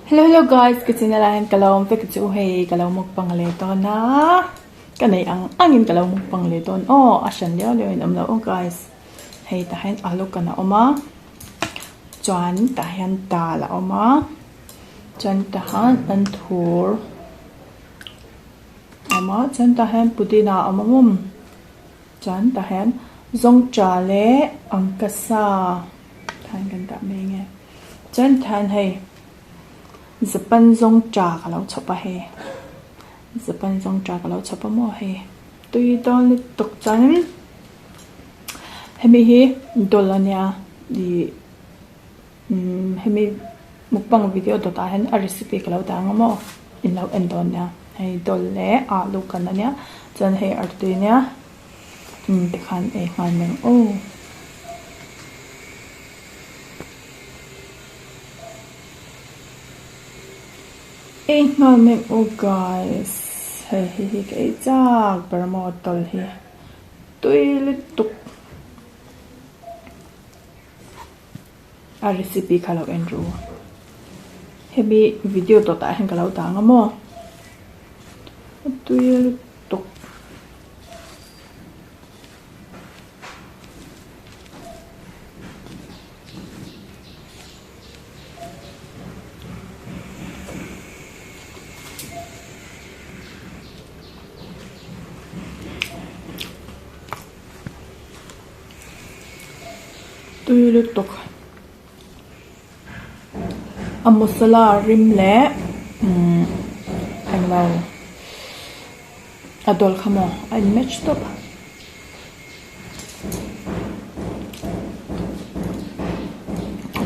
Hello hello guys ka channel ah hian ka lo awm vek chu hei ka lo mukbang leh dawn a ka neih ang ang in ka lo mukbang leh dawn aw a hran liau liau in awm lo aw guys hei tah hian alu kan a awm a chuan tah hian dal a awm a chuan tah hian anthur a awm a chuan tah hian pudina a awm a mawm chuan tah hian zawngṭah leh angkasa tah hian kan dah mai ang e. Chuan than hei Japan zawng cha ka lo chhawp a hei Japan zawng cha ka lo chhawp a maw hei tui dawn lutuk chuanin hemi hi dawlh a nia ih umm hemi mukbang video dawtah hian a recipe ka lo dah ang a maw in lo en dawn nia hei dawlh leh alu kan a nia chuan hei artui a nia umm tikhan ei nghal mai ang aw. Ei nghal mai aw guys hei hei hi ka ei chak ber maw tawlh hi tui lutuk a recipe kha lo en ru hemi video tawtah hian ka lo dah ang a maw a tui lutuk. Tui lutuk a masala rim leh umm englo a dawl kha maw a in match tawp a.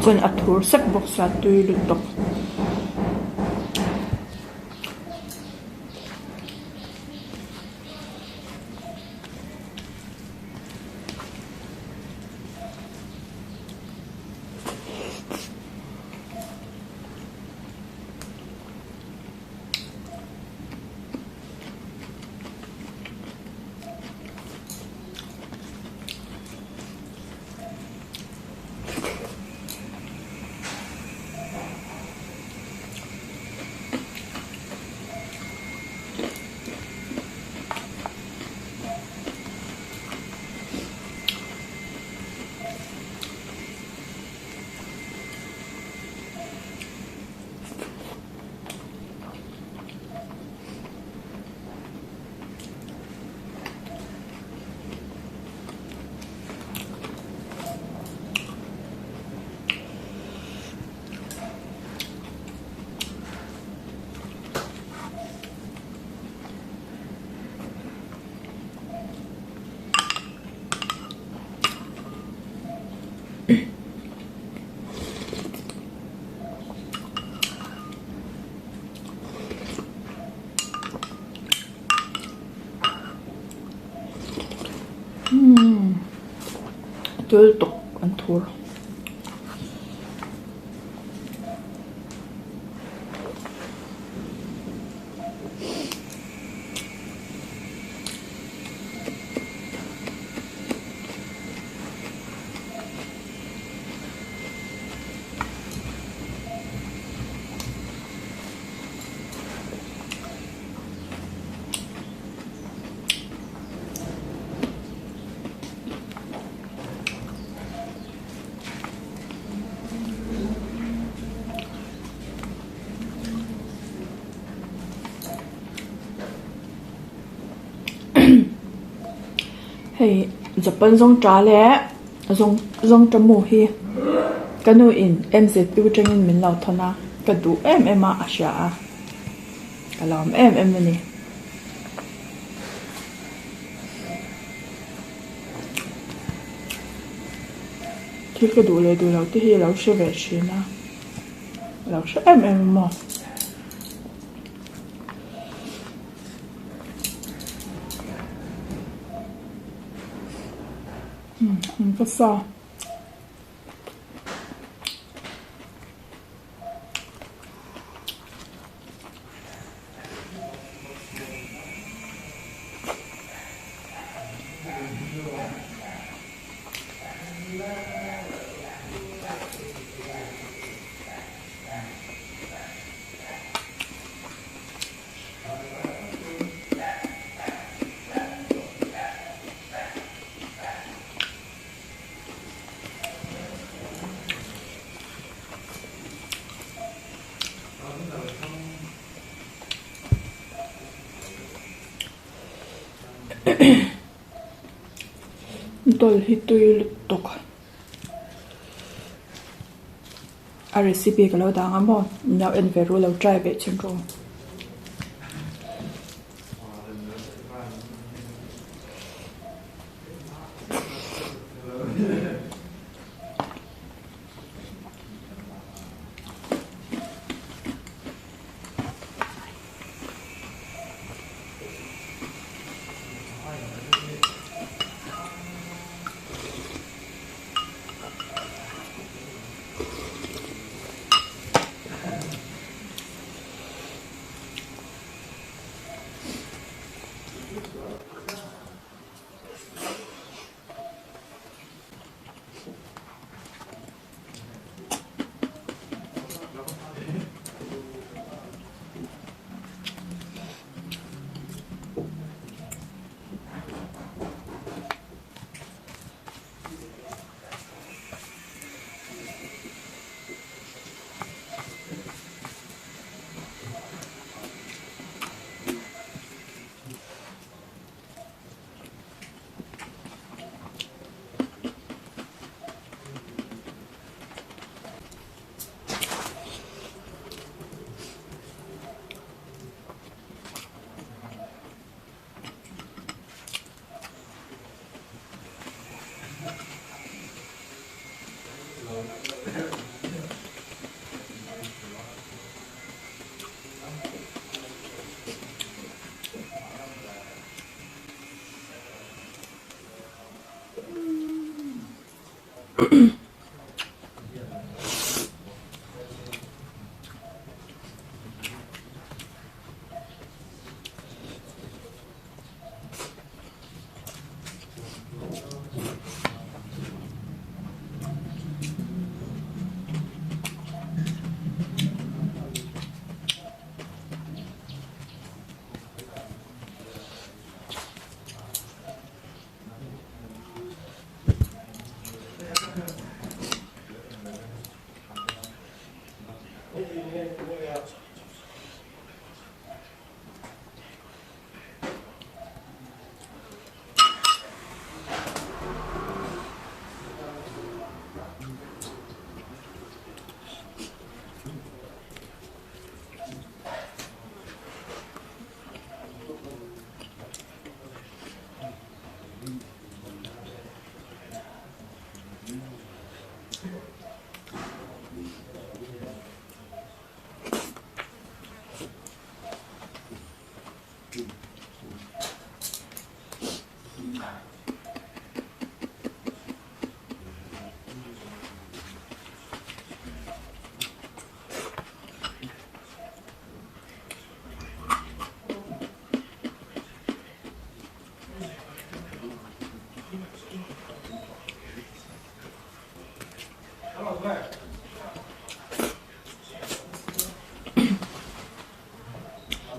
Chuan a thur sek bawk sia tui lutuk. Umm tui lutuk an thur. Hei Japan zawng ta leh zawng zawng ta mu hi ka nu in M_Z_U atangin min lo thawn a ka duh em em a a hria a ka lawm em em a ni. Thil ka duh leh duh loh te hi a lo hre ve thin a a lo hre em em a maw. An va sa. Dal hi tui lutuk a recipe ka lo dang a maw nau en ve ru lo try ve chhin ru.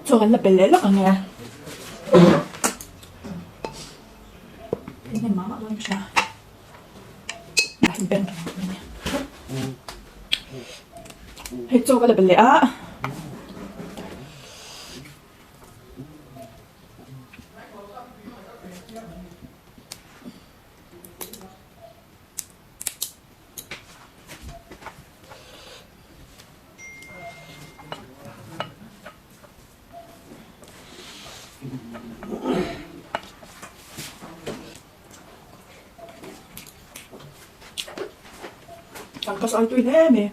Chaw kan la pel leh lawk ang e. Enge mah mah dawn ka hria. Hei chaw ka la pel leh a. Ka sawi tui hle mai.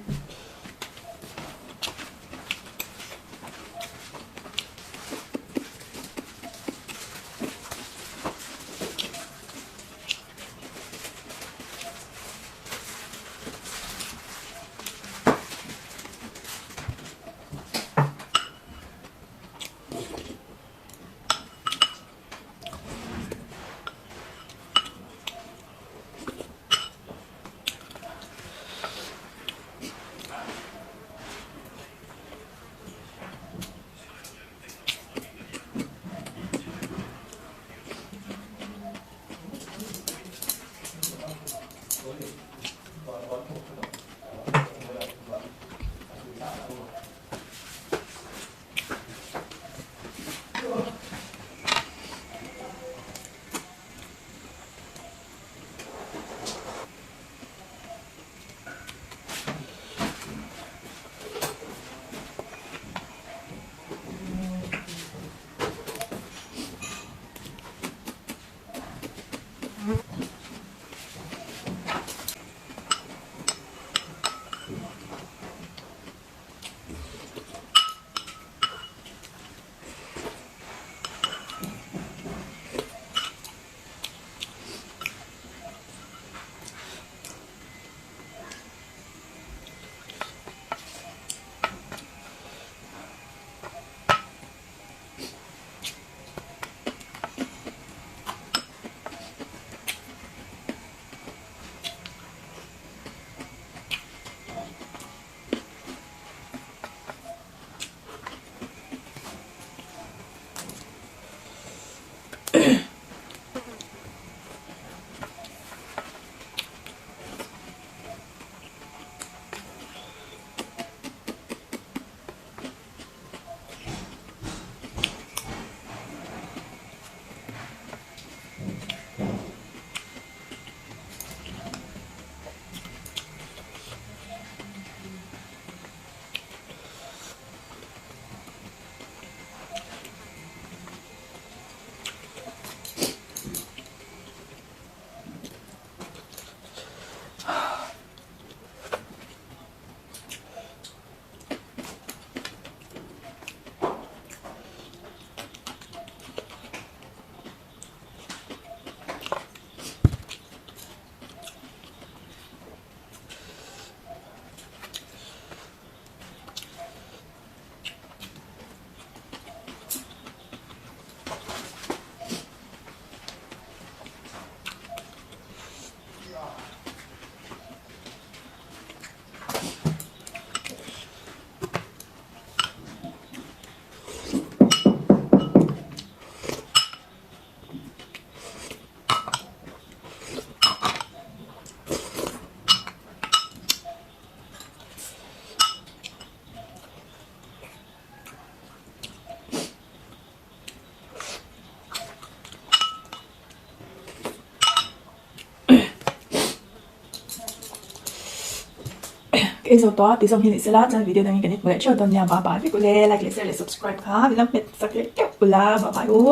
Ka ei zo tawh a ti zawng hi ni sela chuan video dangin kan inhmu leh theuh dawn nia bye bye vek ule like leh share leh subscribe kha min lo hmet sak leh keuh ula bye bye u.